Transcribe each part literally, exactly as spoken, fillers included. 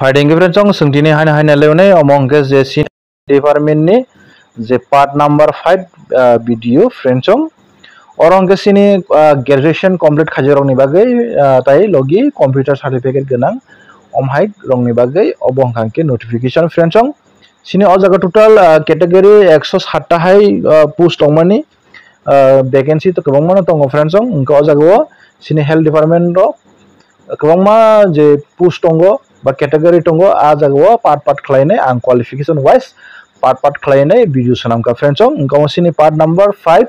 Phaidi hwnkhe friends, chwng tini haino haino leonai, omo hwnkhe je chini department ni je part number five, ah, video friends, chwng oro hwnkhe chini, ah, graduation complete khaijak rokni bagwi, ah, tai logi computer certificate gwnang om hai rokni bagwi obo hwnkha hwnkhe notification friends, chwng chini o jaga total, ah, category ekso sat ta hai, ah, post tongmani, ah, vacancy to kwbangma no tongo friends, chwng hwnkhe o jaga o chini health department o kwbangma je post tongo ba category tongo, a jaga o part part khlainai ang qualification wise part part khlainai video swnamkha friends, chwng hwnkhe o chini part number five,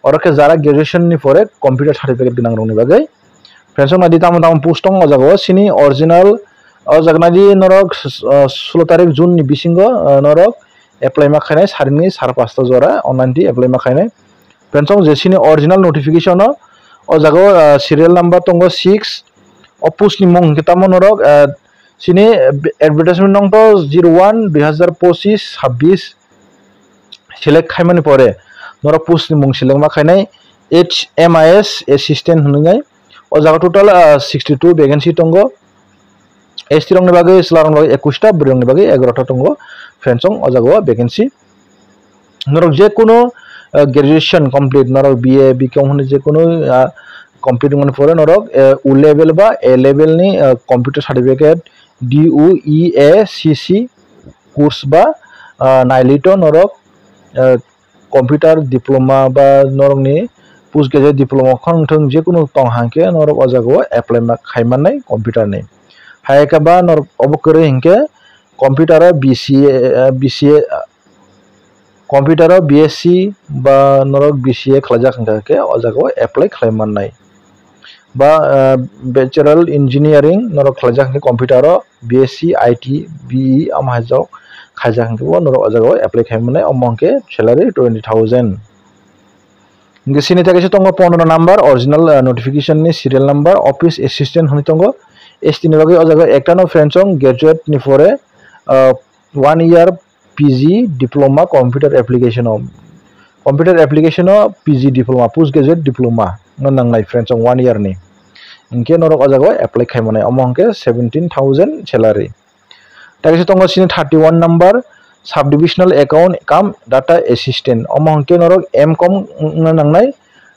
oro khe jara graduation ni pore computer certificate gwnang rokni bagwi. Friends, naidi tamo tamo post tong o jaga o chini original, o jaga naidi norok, ah, sulo tarik June ni bisingo, ah, norok apply ma khainai saringni sar pasta jora online di apply ma khainai. Friends, je chini original notification o, o jaga o, ah, serial number tongo six, o post ni mung hwnkhe tamo norok, ah, chini advertisement nong to zero one dui hazar pochis sabbish select khaimani pore norok post ni mung select ma khainai H M I S assistant hwnwi. O jaga total, ah, sixty two vacancy tongo. S T rokni bagwi, chwla rokni bagwi ekwis ta, bwrwi rokni bagwi egaroh ta tongo. Friends, chwng o jaga o vacancy. Norok je kunu, ah, graduation complete, norok B A, B Com hwnwi je kunu, ah, complete wngmani pore norok, eh, O level ba A level ni, ah, computer certificate, D U E A C C course ba, ah, nailito norok, ah, computer diploma ba norokni post graduate diploma khon thung je kunu tong hangkhe norok o jaga o apply ma khai mannai computer ni. Hai khe ba norok obo kwrwi hinkhe computer o B C A, ah, B C A, ah, computer o B S C ba norok B C A khlaijak hingkha khe o jaga o apply khlai mannai. Ba, ah, Bachelor Engineering norok khlaijak hingkhe computer o B S C I T B E omo hai jok khaijak hingkhe bo norok o jaga o apply khai mannai, omo hingkhe salary twenty thousand. Hingkhe sini tei kaisa tongo pondro number original, ah, notification ni serial number office assistant hwnwi tongo. S T ni bagwi o jaga ekta no friends, chwng graduate ni pore, ah, one year P G diploma computer application o, computer application o P G diploma, post graduate diploma no nangnai friends, chwng one year ni. Hingkhe norok o jaga o apply khai mannai, omo hingkhe seventeen thousand salary. Tei kaisa tongo sini thirty one number, subdivisional account cum data assistant. Omo hingkhe norok M Com wngna nangnai,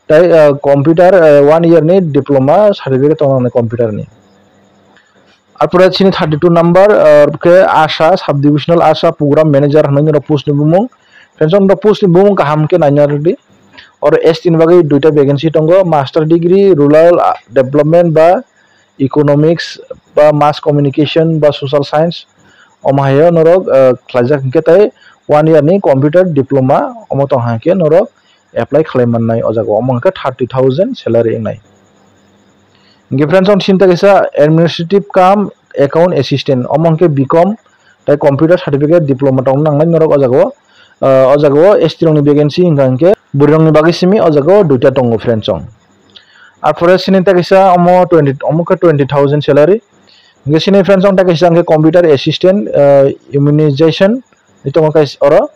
tei, ah, computer, ah, one year ni diploma certificate tongna nangnai computer ni. Arpore sini thirty two number, ah, khe ASHA, subdivisional ASHA program manager hwnwi norok post ni bumung. Friends, norok post ni bumung kaham khe naina rwdi. Oro S T ni bagwi duita vacancy tongo, master degree, rural, ah, development ba economics ba mass communication ba social science, omo hai o norok, ah, khlaijak hingkhe tei one year ni computer diploma omo tong hangkhe norok apply khlai mannai o jaga o, omo hingkhe thirty thousand salary wngnai. Hingkhe friends, chwng sini tei kaisa administrative cum account assistant, omo hingkhe B Com tei computer certificate diploma tong nangnai norok o jaga o, ah, o jaga o S T rokni vacancy hingkha hingkhe bwrwi rokni bagwi simi o jaga o duita tongo friends, chwng. Arpore sini tei kaisa omo twenty, omo khe twenty thousand salary. Hingkhe sini friends, chwng tei kaisa hingkhe computer assistant, ah, immunization ni tongo kaisa oro.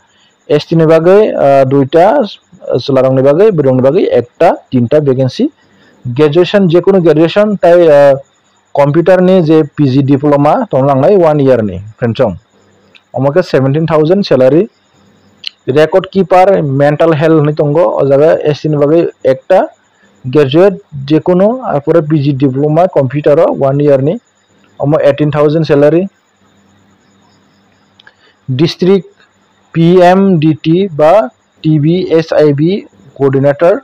S T ni bagwi, ah, duita, ah, chwla rokni bagwi, bwrwi rokni bagwi ekta, tinta vacancy. Graduation, je kunu graduation tei, ah, computer ni je P G diploma tong nangnai one year ni, friends, chwng. Omo khe seventeen thousand salary. Record keeper, mental health hwnwi tongo, o jaga S T ni bagwi ekta, graduate je kunu, arpore P G diploma computer o one year ni, omo eighteen thousand salary. District P M D T ba T B S I B coordinator,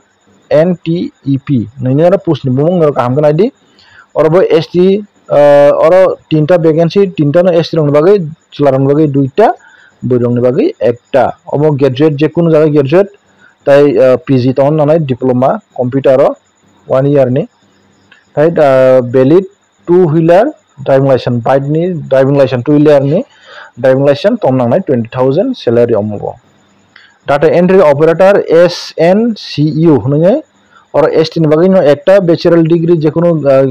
N T E P, nini oro post ni bumung norok kaham khe naidi. Oro bo S T, ah, oro tinta vacancy, tinta no S T rokni bagwi, chwla rokni bagwi duita, bwrwi rokni bagwi ekta. Omo graduate, je kunu jaga graduate, tai, ah, P G tongna nangnai diploma computer o one year ni. Tai, ah, valid two wheeler driving license, bike ni driving license, two wheeler ni driving license tong nangnai twenty thousand salary omo bo. Data entry operator S N C U hwnwi oro S T ni bagwi no ekta bachelor degree je kunu, ah,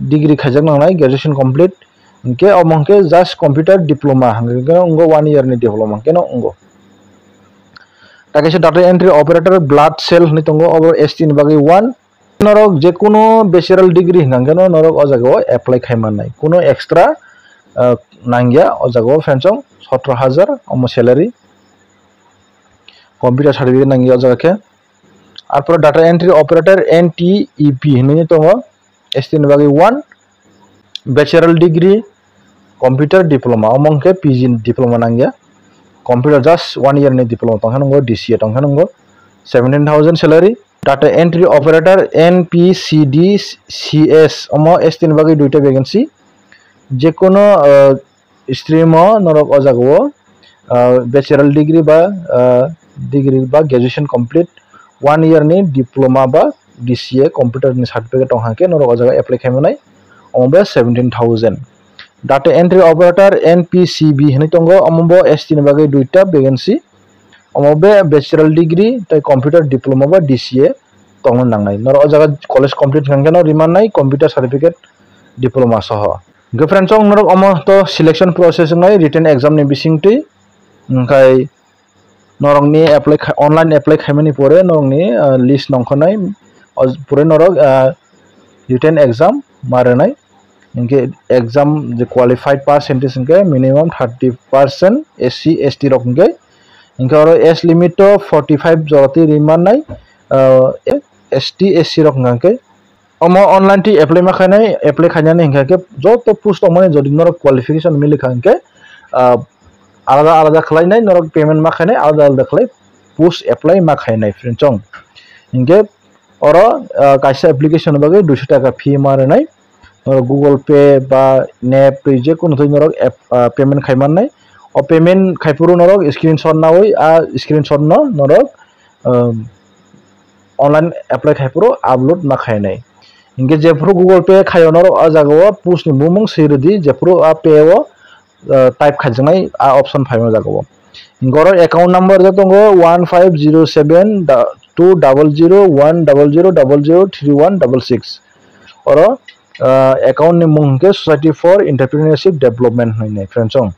degree khaijak nangnai, graduation complete, hwnkhe omo hwnkhe just computer diploma hwnkhe no wngo, one year ni diploma hwnkhe no wngo. Ta kaisa data entry operator blood cell hwnwi tongo, obo S T ni bagwi one, Norok je kuno bachelor degree hwnkha khe no norok o jaga o apply khai mannai, kuno extra, ah, nangya o jaga o, friends, sotro hajar omo salary. Computer certificate nangya o jaga khe. Arpore data entry operator, N T E P hinwi tongo, S T ni bagwi one, bachelor degree, computer diploma, omo hwnkhe P G diploma nangya, computer just one year ni diploma tongkha nungo, D C A tongkha nungo, seventeen thousand salary. Data entry operator, N P C D C S, omo S T ni bagwi duita vacancy, jekono, ah, stream o norok o jaga o, ah, bachelor degree ba, ah, degree ba graduation complete, one year ni diploma ba D C A computer ni certificate tong hwnkhe norok o jaga apply khai manai, omo bai seventeen thousand. Data entry operator, N P C B hinwi tongo, omo bo S T ni bagwi duita vacancy, omo be bachelor degree tei computer diploma ba D C A tongna nangnai. Norok o jaga college complete hwnkhe no rimannai computer certificate, diploma soho. Hwnkhe friends, chwng norok omo to selection process wngnai written exam ni bisingtwi. Hwnkhe norokni apply khai, online apply khaimani pore norokni, ah, list nongkhornai, o pore norok, ah, written exam ma rwnai. Hwnkhe exam je qualified percentage hwnkhe minimum thirty percent S C, S T rok hwnkhe. Hwnkhe oro age limit to forty five jora twi rimannai, ah, S T, S C rok hwnkha khe. Omo online twi apply ma khainai, apply khainani hwnkha khe joto post tongmani jodi norok qualification milikha hwnkhe, ah, alada alada khlainai, norok payment ma khainai, alada alada khlai post apply ma khainai, friends, chwng. Hwnkhe oro, ah, kaisa application ni bagwi duiso taka fee ma rwnai. Norok Google Pay ba NEFT twi je kono twi norok app, ah, payment khai mannai. O payment khai phuru norok screenshot nawi, a screenshot no norok, um, online apply khai phuru upload ma khainai. Hwnkhe jephuru Google Pay khaio norok, a jaga o post ni bumung swi rwdi, jephuru a pay o, uh, type khaijaknai a option phaima jaga o. Hwnkhe oro account number je tongo one five zero seven two double zero one double zero double zero three one double six. Oro, uh, account ni mung hwnkhe Society for Entrepreneurship Development hinwi, friends, chwng.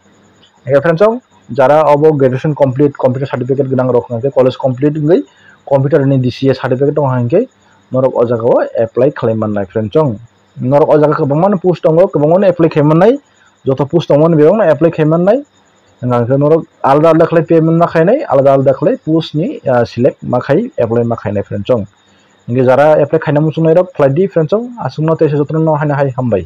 Hwnkhe friends, chwng, jara obo graduation complete, computer certificate gwnang rok hwnkhe college complete wngwi computer ni D C A certificate tong hwnkhe norok o jaga o apply khlai mannai, friends, chwng. Norok o jaga kwbangma post tongo, kwbangma apply khai mannai, joto post tongmani bebakno apply khai mannai. Hwnkhe norok alada alada khlai payment ma khainai, alada alada khlai post ni, ah, select ma khai, apply ma khainai, friends, chwng. Hwnkhe jara apply khaina muchungnai rok khlai di, friends, chwng. Aswkno tei se jotono haino hai hambai.